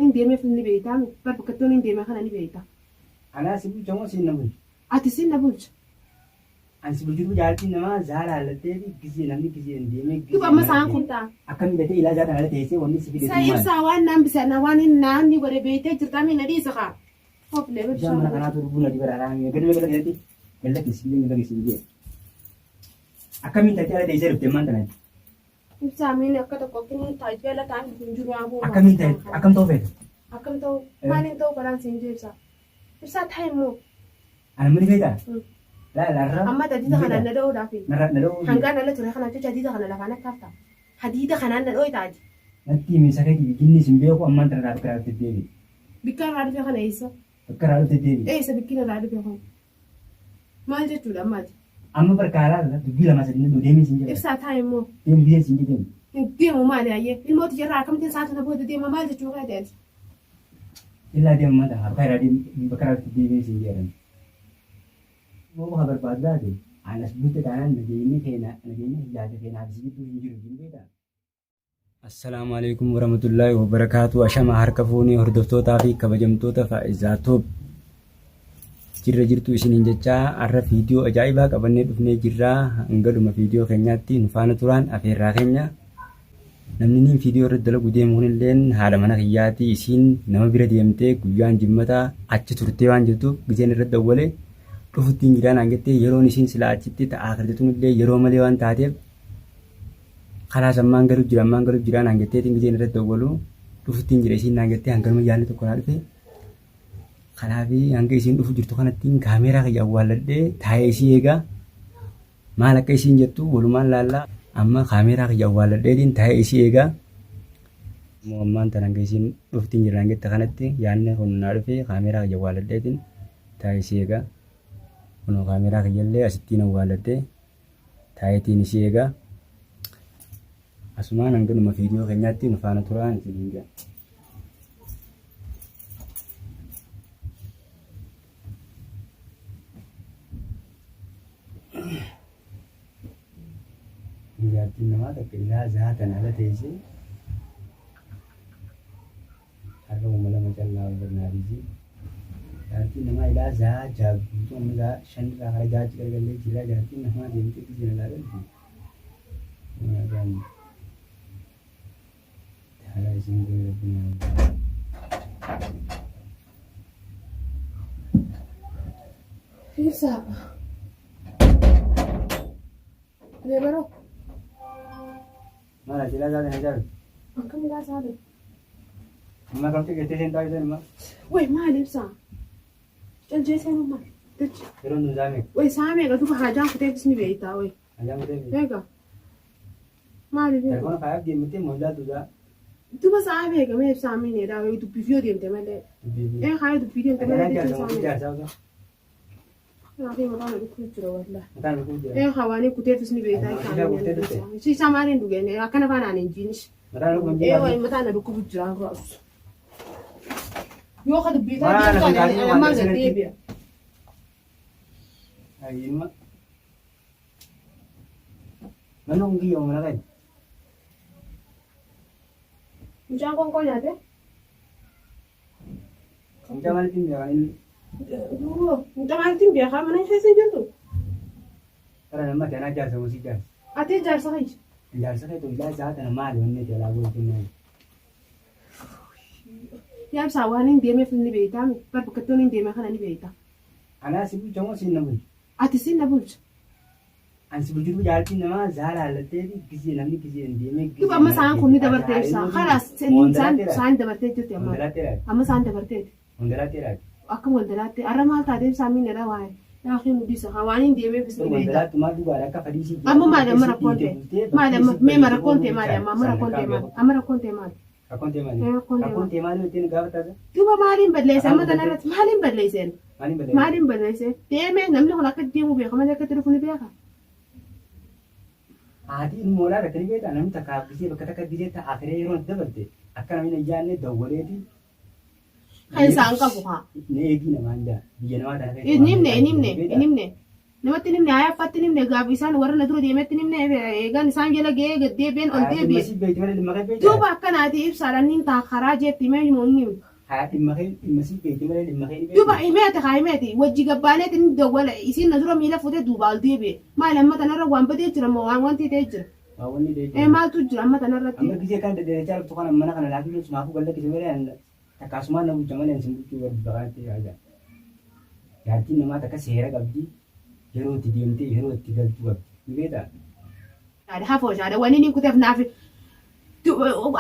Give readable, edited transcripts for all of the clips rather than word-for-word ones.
Hin deemeef ni beektaa mi? Bar bakkattoon hin deeme kana ni beekta. Anaa si bulcha moo siin na bulcha? Ati siin na bulcha. An si bulchituu jaartiin namaa zaa laallattee fi gizee namni gizeen deemee gizee Duba amma sa'aan kun ta'a. Akkam hidhatee ilaa zaa tana teessee wanni si fide Sa ibsaa waan naan bisa na waan hin naan ni godhe beektee jirta mi na dhiisa kaa. Hoflee Bishaan mana kanaatu lubbuu na dibara raamee gadi gadi gadi galla keessi biyya galla keessi biyya. Akkamiin taatee ala teessee dhufte ammaan tana? Ibsaa miin akka tokko kinni taajjala ta'an hin jiru aboo. Akkamiin ta'e akkam ta'uu feete? Akkam ta'u maaliin ta'u karaan siin jee ibsaa. Ibsaa taa'e immoo. Ana mani feetaa? Laala har'a. Amma hadiida kanaan na dha'uudhaaf. Narra na dha'uu. Hangaan ala ture kanaaf jecha hadiida kana lafaan akka hafta. Hadiida kanaan na dhooyta ati. Natti himi sakeetii jinni sin beeku ammaan tana irraa bakka irraa dhufte deebi. Bikka irraa dhufe kana eessa? Bakka irraa dhufte deebi. Eessa bikki irraa dhufe kun? Maal jechuudha amma ati? Amma barkaa laala dubbii lama sadii nu deemee sin jedhe. Ibsaa taa'e immoo. Deemi gisee sin jedhe. Hin deemu maali hayyee? Ilmooti jarraa akkamittiin sa'a tana booda deema maal jechuu keeti ati? Illaa deema mata bakka irraa deemi bakka irraa dhufte deebiin sin jedhan. Yoo ka barbaadu taate anas bulte taanaan nageenyi keena nageenyi jaarsa keenaaf si gidduu hin jiru hin beektaa? Assalaamu alaikum warahmatullaahi wabarakaatu. Ashama harka fuunee hordoftootaa fi kabajamtoota Faa'izaa Tube. Jirra jirtu isiniin jechaa har'a viidiyoo ajaa'ibaa qabannee dhufnee jirra. Hanga dhuma viidiyoo keenyaatti nu faana turaan afeerraa keenya. Namni niin viidiyoo irratti dalagu deemu kunilleen haadha mana kiyyaati. Isiin nama bira deemtee guyyaan jimmataa achi turtee waan jirtuuf gizeen irratti dawwalee dhufuttiin jiraa naan jettee yeroon isiin silaa achitti ta'aa kirte tunillee yeroo malee waan taateef Kalaas ammaan galu jira ammaan galu jira naan jetteetiin gizeen irratti dawwalu dhufuttiin jira isiin naan jettee hanganuma yaadni tokko naa dhufe. Kanaaf hanga isiin dhufu jirtu kanattiin kaameeraa kiyya awwaalladhee taa'ee isii eegaa maal akka isiin jettu walumaan laallaa amma kaameeraa kiyya awwaalladheetiin taa'ee isii eegaa. Ammoo ammaan tan hanga isiin dhuftiin jira naan jette kanatti yaadni kun naa dhufe kaameeraa kiyya awwaalladheetiin taa'ee isii eegaa. Kunoo kaameeraa kiyyallee asittiin awwaalladhee. Taayitiin isii egaa asumaan hanga dhuma viidiyoo keenyaatti nu faana turaa isiniin jedha. Jaartiin namaa takka ilaa zaatan ala teessee Har'a uma 2 callaa wal bira naa dhiisi. Jaartiin namaa ilaa zaa 6 guutuu amma zaa 5 irraa kara 6tti garagallee jirra. Jaartiin namaa deemtee gizee na laagalti. Waaqaan haala isiin godhe rabbi naa Ibsaa. Leebaroo. Maal ati ilaa zaa kana jaalu? Akkam ilaa isaa ta'e? Amma kamtu jettee seentaa ibsan immoo. Way maal ibsaa? Caljee seenuu maal? Dachi. Yeroon tun saamee. Way saamee egaa duba haajaan kuteefis ni beektaa way. Haajaan kuteefis. Egaa. Maaliif? Telefoona faayaaf deemtee moo ilaaltu isaa? Duba saamee egaa mee ibsaa miineedhaa way dubbiif yoo deemte malee. Dubbiif. Ee haaya dubbii deemte malee. Haajaan jaarsa moo jaarsaa osoo? Kanaafuu mataan na dhukkubuu jira wallahi. Mataan dhukkubuu jira. Ee hawaanii kuteefis ni beektaa Mataa isaa kutee dhufte? Si isaa maaliin dhugeen akkana faana ani hin jiinis. Mataan dhukkubuu Ee jira. wayi mataan na dhukkubuu jira raasu. Yoo ka dubbii Maal taate na ani kaasee waan ammaan gad sanatti? deebi'a. Ayyuma. Manni kun kiyya mana kan. Mucaan qoonqoo nyaate? Mucaa maalitti hin beekan inni? Mucaa maalitti hin beekaa mana keessa hin jirtu? Tara nama ati anaa jaarsa moo si jaarsa? Ati jaarsa kiyya. Jaarsa keetu ilaa isaa tana maali wanni ati alaa gootu maali? Yaa ibsaa waan hin deemeef ni beektaa mi? Bar bakkattoon hin deeme kana ni beektaa. Anaa si bulcha moo siin na bulcha? Ati siin na bulcha. An si bulchituu jaartiin namaa zaa laallattee fi gizee namni gizeen deemee gizee. Duba amma sa'aan kun ni dabartee ibsaa. Kalaas sa'aan dabartee jirti amma. Amma sa'aan dabarteeti. Wandalaatti Akkam wandalaatti har'a maal taatee ibsaa miinadha waa'ee. Yaakiin nu dhiisa haa waan hin deemee bis ni beekta. Wandalaatti maal dhugaadha akka fadhiisii. Amma maali amma rakkoon ta'e? Maali amma mee ma rakkoon ta'e maali amma amma rakkoon ta'e maali? Amma rakkoon ta'e maali? Rakkoon ta'e maali? Eh, rakkoon ta'e Rakkoon ta'e maali ittiin gaafataa? Duba maaliin balleesse amma tana irratti maaliin balleesseen? Maaliin balleesse? Maaliin balleesse? Deemee namni kun akka deemu beeka malee akka itti dhufu ni beeka. Haati ilmoodhaa irratti ni beektaa namni takka gisee bakka takka gisee ta'a akiree yeroo itti dabarte akka namni hin yaadne dawwaleeti. Kan isaan qabu haa. Na eegii namaan jaa biyya namaa tana Hin himne hin himne hin himne. Namatti hin himne hayaaffaatti hin himne gaaf isaan warra na dura deemetti hin himne eegaan isaan jala ga'ee gad deebi'een ol Haa dhimma deebi'e. si beekti malee dhimma kee beektaa? Duuba akkanaati ibsaadhaan niin taa karaa jeetti himee himu inni himu. Haa dhimma kee dhimma si beekti malee dhimma kee ni Duuba beekti. himeeti haa himeeti wajji gabbaaneeti inni dawwala isiin na dura miila fuutee duubaa ol deebi'e. Maali amma tanarra waan badee jira moo waan wanti ta'ee jira? Waa wanni ta'e Ee jira. maaltu jira amma tanarratti? Amma gisee kan deddeebi'aa dhuftu kana mana kana laafii sumaafuu gad lakkise malee takkaasumaan na bulcha malee sin bulchuu gad baqaatti haja. Jaartiin namaa takka seera qabdi yeroo itti deemtee yeroo itti galtu qabdi. Ni beektaa? Hafoo shaada wani inni kuteef naaf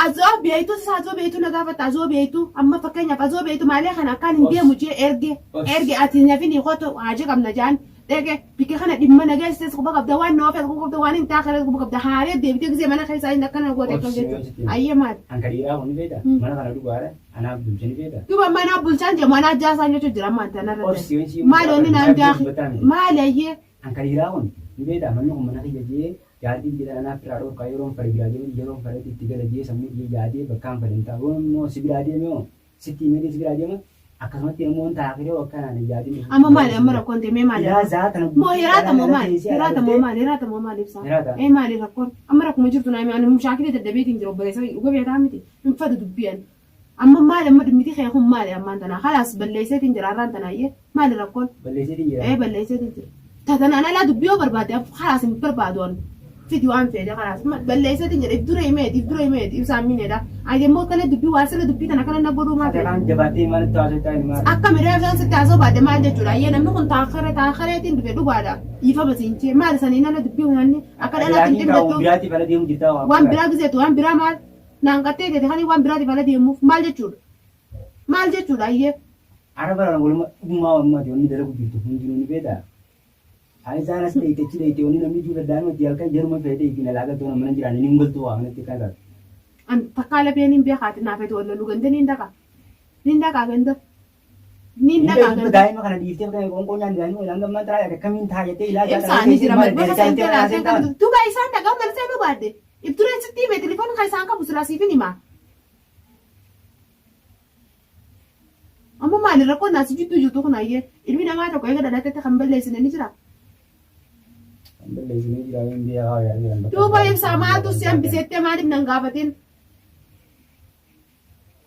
azoo beeytu azoo beeytu na gaafata azoo beeytu amma fakkeenyaaf azoo beeytu maalee kana akkaan hin deemu jee erge erge ati nafini kotu haajee qabna jaan dhege bikka kana dhimma na geessises quba qabda waan na oofes quba qabda waan hin taakeres quba qabda haaree deebitee gisee mana keessaa inni akkana goote akkam jechuudha ayyee maali. An ka dhiiraa kun ni beektaa? Mana kana dhugaadha anaaf bulcha ni beektaa? Duba mana bulchaan jee mana jaasaan jechuun jira amma tanarra. Obsi yoo ishii Maali wanni naan daakhi maali ayyee. An ka dhiiraa kun ni beektaa? Manni kun mana kiyya jee jaartiin jedhan anaaf irraa dhorkaa yeroon fedhe biraa deemu yeroon fedhetti itti gala jee sammuu jee yaadee bakkaan fedhe hin taa'u. Yoon immoo si biraa deeme hoo sitti himee si biraa deema akkasumatti immoo hin taakiree akkanaan hin yaadin. Amma maali amma rakkoon ta'e mee maali? Ilaa zaa tana Moo hiraata moo maali? Hiraata moo maali? Hiraata moo maali ibsaa? Hiraata. Ee maali rakkoon? Amma rakkuma jirtu naa ani mushaakilii daddabeetiin jira obboleessa dhuga beekaa miti hin fadu dubbi'an. Amma maali amma dhimmiti kee kun maali ammaan tanaa? Kalaas balleesseetiin jira har'aan tanaa iyyee maali rakkoon? Balleesseetiin jira. Ee balleesseetiin jira. Tatanaan alaa dubbii yoo barbaade kalaas hin barbaadu ani. Fidi waan fedhe kalaas balleesseetiin jira if dura himeeti if dura himeeti ibsaan mineedha. Ati immoo kana dubbii waan sirra dubbii tana kana na godhuu maal Ati afaan jabaattee maalitti haasoftaa hin maali? Akka miree isaan sitti haasoo baadhe maal jechuudha? Ayyee namni kun taakare taakareetiin dhufe dhugaadha. Dhiifama siin jee maal saniin ala dubbii hunanni akka dhalaatti hin Laakiin kaa'uun dhimmattu. biraatiif ala deemu jirtaa waan Waan biraa gizeetu waan biraa maal naan qattee teete kan waan biraatiif ala deemuuf maal jechuudha? Maal jechuudha ayyee? Araba waluma dhugumaa walumaati wanni dalagu jirtu hundinuu ni beektaa? Ani isaan as dheeyte achi dheeyte wanni namni jiru danda'an itti halkan yeruma feete ittiin alaa galtuu nama mana jiraan inni hin galtuu waa kanatti kan taatu. An takkaa lafeen hin beekaati naaf etu walloolu ganda niin dhaqa. Niin dhaqaa ganda. Niin dhaqaa ganda. Daa'ima kana dhiiftee kan qoonqoo nyaanni daa'ima ilaan gammaan taraa yaade akkamiin ta'a jettee ilaalcha Ibsaa ni jira malee bakka seentee laatee kan duuba isaan dhaqaa mana seenuu baadde. Ibtureen sitti hime telefoon kan isaan qabu silaa siifin himaa. Amma maali rakkoon naasi jidduu jirtu kun ayyee ilmi namaa tokko eega dhalatetti kan balleessine ni jira. Kan balleessine jira hin beekaa yaadee. Duuba ibsaa maaltu si hambiseettee maaliif nan gaafatin?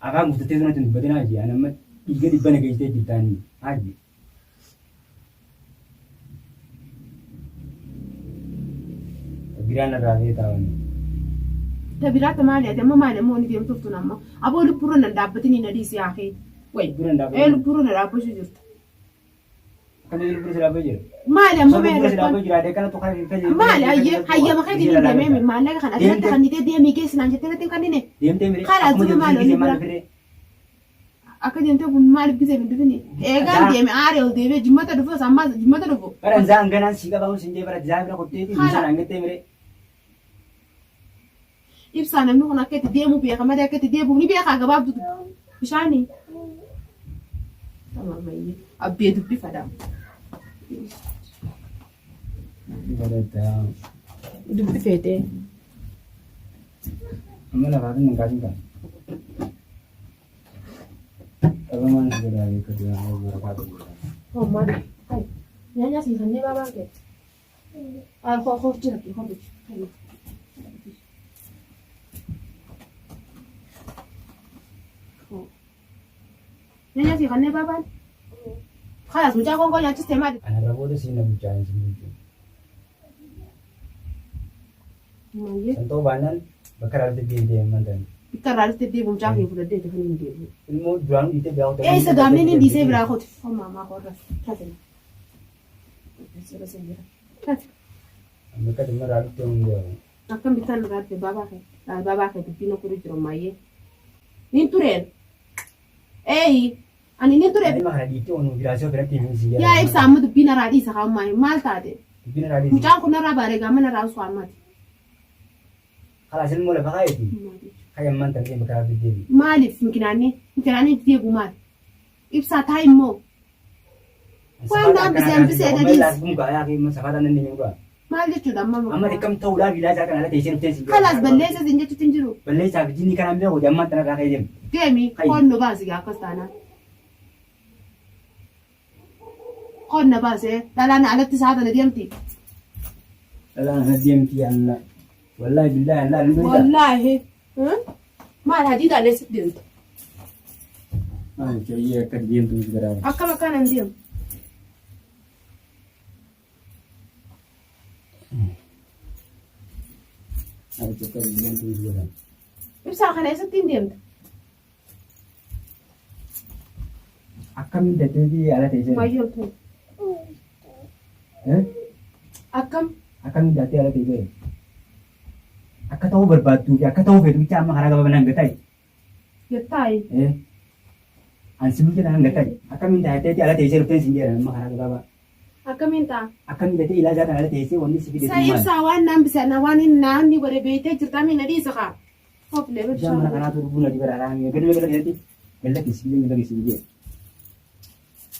Afaan guuttattee sanatti hin dubbatin haaji. Ani amma dhiiga dhibba na geessitee jirtaan haaji. Biraan irraa feetaa wanni. Ta biraatti maali ati amma maali amma wanni deemtuuf tun amma aboo lubbuurra nan dhaabbatin na dhiisi yaakee. Wayi. Lubbuurra hin dhaabbatin. Ee lubbuurra na dhaabbachuu jirta. Akkamitti lubbuurra si dhaabbachuu jira? Maali amma Osoo mee lubbuurra si rakkoon? dhaabbachuu jiraate akkana tuqaa hin fayyadu. Maali hayyee hayyama keetiin hin deemee maallaqa kana asirratti kannitee deemii geessinaan jettee natti hin kannine. Deemtee miree. Karaa Akkuma jiru maali deemtee wanni maal biraa? firee? Akka deemtee kun maaliif gisee hin dhufini? Eegaan deeme aaree ol deebi'ee jimmata dhufu ammaa jimmata dhufu. Bara zaan ganaan sii qabamu siin jee bara zaa bira kutteeti misaan hangattee miree. Ibsaa namni kun akka itti deemu beeka malee akka itti deebi'u ni beekaa gabaabdu bishaanii. Tamaamayyee abbee dubbi fadhaa. Dubbi feetee. Amma lafaa fi hin kaasin kan. Qabamaan si godhaa beekatu yaa barakaa ta'u. Oh maali? Hai. Nyaanya sii kannee baabaan kee. Al koo koo jira koo jira. Nyaanya sii kannee baabaan. Khalas mucaa konkoo nyaachistee maali? Ana raboota siin na bulchaa hin siin bulchu. Mayyee. San ta'uu baannaan bakka irraa dhufte deebitee hin mantan. Bakka irraa dhufte deebi'u mucaa kee fudhadhee itti kan hin deebi'u. Ilmoo duraan dhiitee biraa qote. Eessa gaafni inni dhiisee biraa qote. Homaa maa qorra. Taate. Taate. Bakka dhimma irraa dhufte hin deemu. Akkam bittaan irraa dhufe baabaa kee. Baabaa kee dubbiin okuru jiru mayyee. Nin tureen. Eeyi. Ani nin ture. Daa'ima kana dhiittee onu biraa si biratti hin siin Yaa ibsa amma dubbiin narraa dhiisa kaa'ummaa maal taate? Dubbiin irraa dhiisi. Mucaan kun narraa baaree gaama narraa osoo ammaati. Kalaas ilmoo lafa kaayeeti. Kaayammaan tan deema karaa deebi. Maaliif mikinaanni mikinaanni deebu maal? Ibsaa taa immoo. Waan na hambise hambise dhadhiis. Maal jechuudha amma? Amma akkam ta'uudhaaf ilaalcha kana ala teessee dhuftee si. Kalaas balleessa sin jechuutti hin jiru. Balleessaa fi jinni kanaan beeku ammaan tana irraa ka'ee deema. Deemi Hayyi. koon nu baasi gaa akkas taanaan. Qonna baasee dhalaan alatti isaa tana deemti. Dhalaan alatti deemti alla. Wallaahi billaahi allaa ni beektaa. Wallaahi. Maal hadiidhaan eessatti deemta? Maal jechuun akka deemtu miti garaa. Akkam akkaan hin deemu. Maal jechuun akka deemtu miti garaa. Ibsaa kana eessatti hin deemta? Akkamiin dandeettii ala teessee? Mayyoltu. Akkam? Akkamiin dandeettii ala teessee? Akka ta'uu barbaadduu fi akka ta'uu feetu bicha amma karaa gabaabaa naan gattaa'e. Gattaa'e. An si bulcha naan gattaa'e. Akkamiin dandeettii ala teessee dhufteen siin jedhan amma karaa gabaabaa. Akkamiin ta'a? Akkamiin dandeettii ilaalcha kana ala teessee wanni si fide Sa ibsaa waan naan bisa waan inni naan ni godhe beektee jirta mi na dhiisa kaa. Bishaan mana kanaatu lubbuu na dibara alaamii gadi gadi gadi galla keessi biyya galla keessi biyya.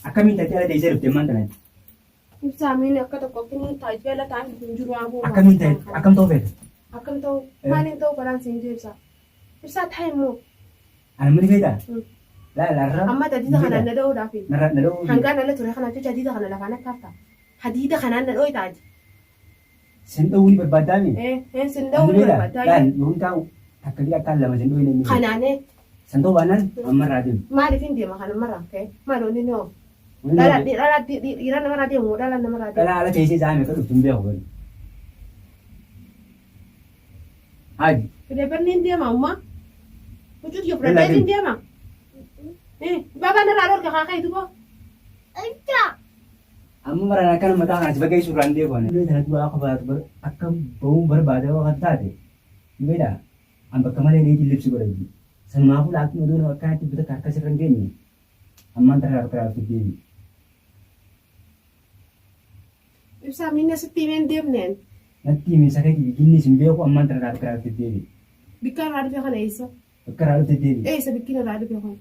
Akkamiin taatee ala teessee dhufte ammaan tanatti? Ibsaa miin akka tokkotti ni taa'ee ala taa'an hin jiru aboo. Akkamiin ta'e akkam ta'uu feete? Akkam ta'u maaliin ta'u karaan siin jiru ibsaa. Ibsaa taa'e immoo. Ani mani feetaa? Laala irra. Amma hadiida kanaan na dha'uudhaaf. Narra na dha'uu. Hangaan ala ture kanaaf jecha hadiida kana lafaan akka hafta. Hadiida kanaan na dhooyta ati. Sin dhowuu ni barbaaddaa mi? Ee, ee, sin dhowuu ni barbaaddaa. Laal yoon taa'u takka jira akkaan lama sin dhowuu inni. Kanaanee. San ta'uu baannaan ammarraa deemu. Maaliif hin deema kanumarraa ka'e? Maal wanni ni oofu? Dhala dhala dhiira namarraa deemu moo dhala namarraa deemu? Dhala ala teessee isaa meeqa dhuftu hin beeku bari. Haji. Filebarni hin deema ammaa. Huccuu kiyya fudhadhee hin deema. Baba narraa dhorka kaa ka'e duba. Amma baraan akkana mataa kana si bageessu irraan deebi'u ani. Ulee tana du'aa akka baatu bar akka ba'uun barbaada yoo kan taate ni beektaa an bakka malee dheetiin libsi godha jii. Sanumaafuu laakiin odoo nama akkanatti bita harka sirra hin geenye ammaan tarraa bakka raabtu deebi. Ibsaa minna sitti himee hin deemneen. Natti himi sakeetii fi jinni sin beeku ammaan tarraa bakka raabtu deebi. Bikka irraa dhufe kana eessa? Bakka irraa dhufte deebi. Eessa bikki irraa dhufe kun?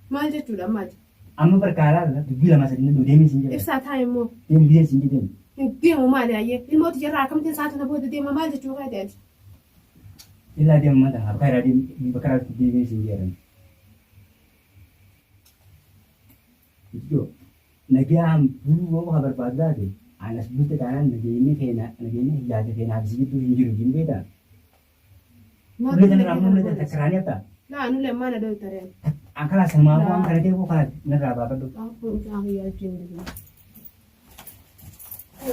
Maal jechuudha amma ati? Amma barkaa laala dubbii lama sadii nadu deemii siin jedha. Ibsaa taa'e immoo. Deemi biyyee siin jedheen. Hin deemu maali ayyee? Ilmooti jarraa akkamittiin sa'aatii na booda deema maal jechuu kaate ati? Illaa deema mata bakka irraa deemi bakka irraa dhufte deemii siin jedhan. Ijoo nagaan buluu yoo ka barbaadu taate an as bulte taanaan nageenyi keena nageenyi ijaarsa keenaaf si gidduu hin jiru hin beektaa? Ulee tanarraa ammoo ulee tana takka irraa ni haftaa? Laa nulee maana dho'i tareen. An karaa sanumaafuu waan kana ta'eef karaa narraa baafadhu.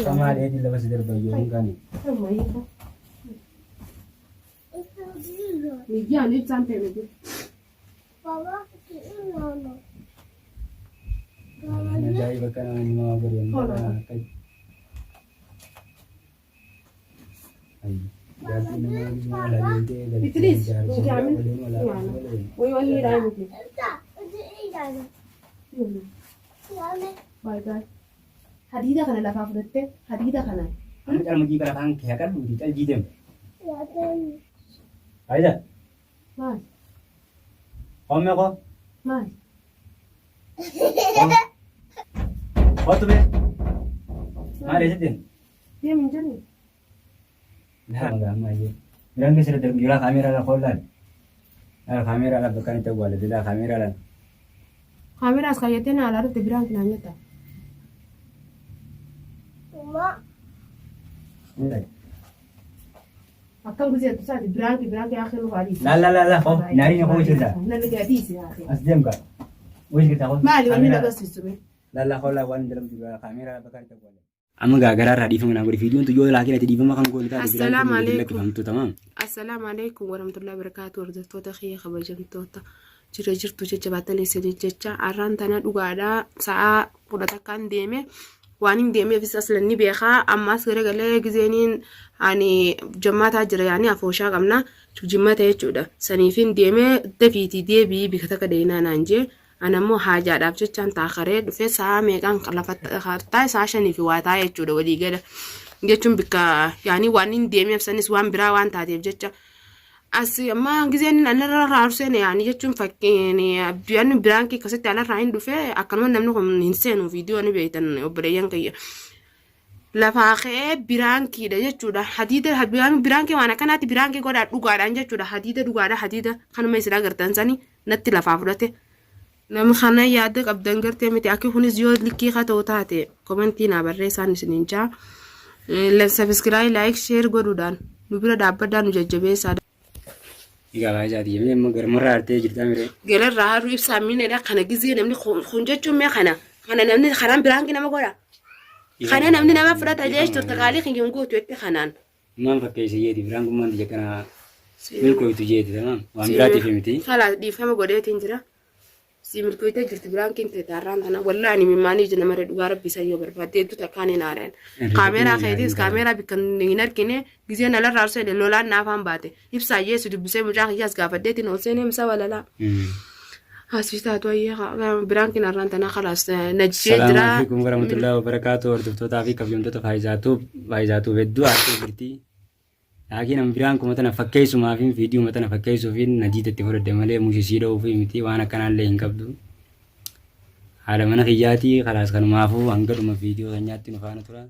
Kamaa dheedhii lafa si darba iyyuu hin kaane. Miyyaan ibsaan ta'e miti. Ajaa'iba kana nama godhe. Itiliis hin Way wanni dhaa miti. Baay baay. Hadiida kana lafaa fudhattee hadiida kana. Amma calma jii bara afaan kee haqadhuuti cal jii deemu. Faayidaa. Maal? Homme koo. Maal? Kootu mee. Maal eessatti? Deemi hin jenne. Biraan keessa darbu jira kaameeraa la koollaan. Kaameeraa la bakka itti awwaale bilaa kaameeraa la. Kaameeraa as kaayyatee na alaa dhufte biraan kinaa nyaata. Akkam gisee tusaati biraanki biraanki haa kennu faadhiisi. La la la la koo nyaari koo jirta. Namni gadhiisi haa kennu. As deemka. Wayis girta koo. Maali wanni agarsiisu mee? La la koo la waan dalagu jira kaameeraa bakka itti awwaale. Amma gaa garaarraa dhiifama naa godhi viidiyoon tuyyoo laakiin ati dhiifama kan goone taate Assalaamu alaikum. lakkifamtu tamaam. Assalaamu alaikum warahmatullahi wabarakatuh hordoftoota kiyya kabajamtoota jira jirtu jajjabaatanii isinii jecha har'aan tana dhugaadhaa sa'aa kudha takkaan deeme waan hin deemeefis aslan ni beekaa ammaas garagalee gizeeniin ani jammaataa jira yaani afooshaa qabna jimmata jechuudha saniifin deeme dafiitii deebii bika takka deeyinaa naan jee Ani ammoo haajaadhaaf jechaan taakaree dhufe sa'a meeqaan lafa taa'e sa'a shanii fi waa taa'e jechuudha walii gala. Jechuun bikka yaanii waan hin deemeef sanis waan biraa waan taateef jecha. As amma gizeen inni irra raarseen yaanii jechuun fakkiin abdiyaan biraan keessatti alarraa hin dhufe akkanuma namni kun hin seenu viidiyoo ni beektan obboleeyyan kiyya. Lafaa ka'ee biraankiidha jechuudha. Hadiida biraankii waan akkanaatti biraankii godhaa dhugaadhaan jechuudha. Hadiida dhugaadha hadiida kanuma isin agartan sani natti lafaa fudhate. Nama kana yaada qabdan gartee miti akki kunis yoo likkii haa ta'u taate komentii naa barreessaan isiniin jaa. Sabiskiraayii laayik sheer godhuudhaan nu bira dhaabbadhaa nu jajjabeessaa. Egaa baay'isaati jennee immoo garmarraa artee jirtaa miree. Galarraa haruu ibsaa miinedha kana gizee namni kun jechuun mee kana kana namni karaan biraanki nama godha. Kana namni nama fudhata jee turte qaalii kiyyan guutu jetti kanaan. Maan fakkeessa jeeti biraan kun maanti jekkana milkooytu jeeti tamam waan biraatiif miti. Kalaas dhiifama godheetiin jira. Si milkooytee jirti biraan kin ta'e taarraan tana wallahi ani mimmaanii ija namarra dhugaa rabbi isa yoo barbaadde hedduu takkaan hin aareen. Kaameeraa keetiis kaameeraa bikka hin argine gizeen alarraa ol seene lolaan naafaan baate ibsaa yeessu dubbisee mucaa kiyyaas gaafadheetiin ol seenee misa walalaa. Asii taatu ayyee biraan kin arraan tanaa kalaas najjee Salaamu jira. alaikum warahmatullahi wabarakatuh hordoftootaa fi kabajamtoota Faayizaatuuf Faayizaatuuf hedduu aartee jirti. Laakiin an biraan kuma tana fakkeessumaafin viidiyuma tana fakkeessuufin nadiida itti fudhadhe malee mushisii dha'uufi miti waan akkanaallee hin qabdu. Haadha mana kiyyaatii kalaas kanumaafuu hanga dhuma viidiyoo keenyaatti nu faana tura.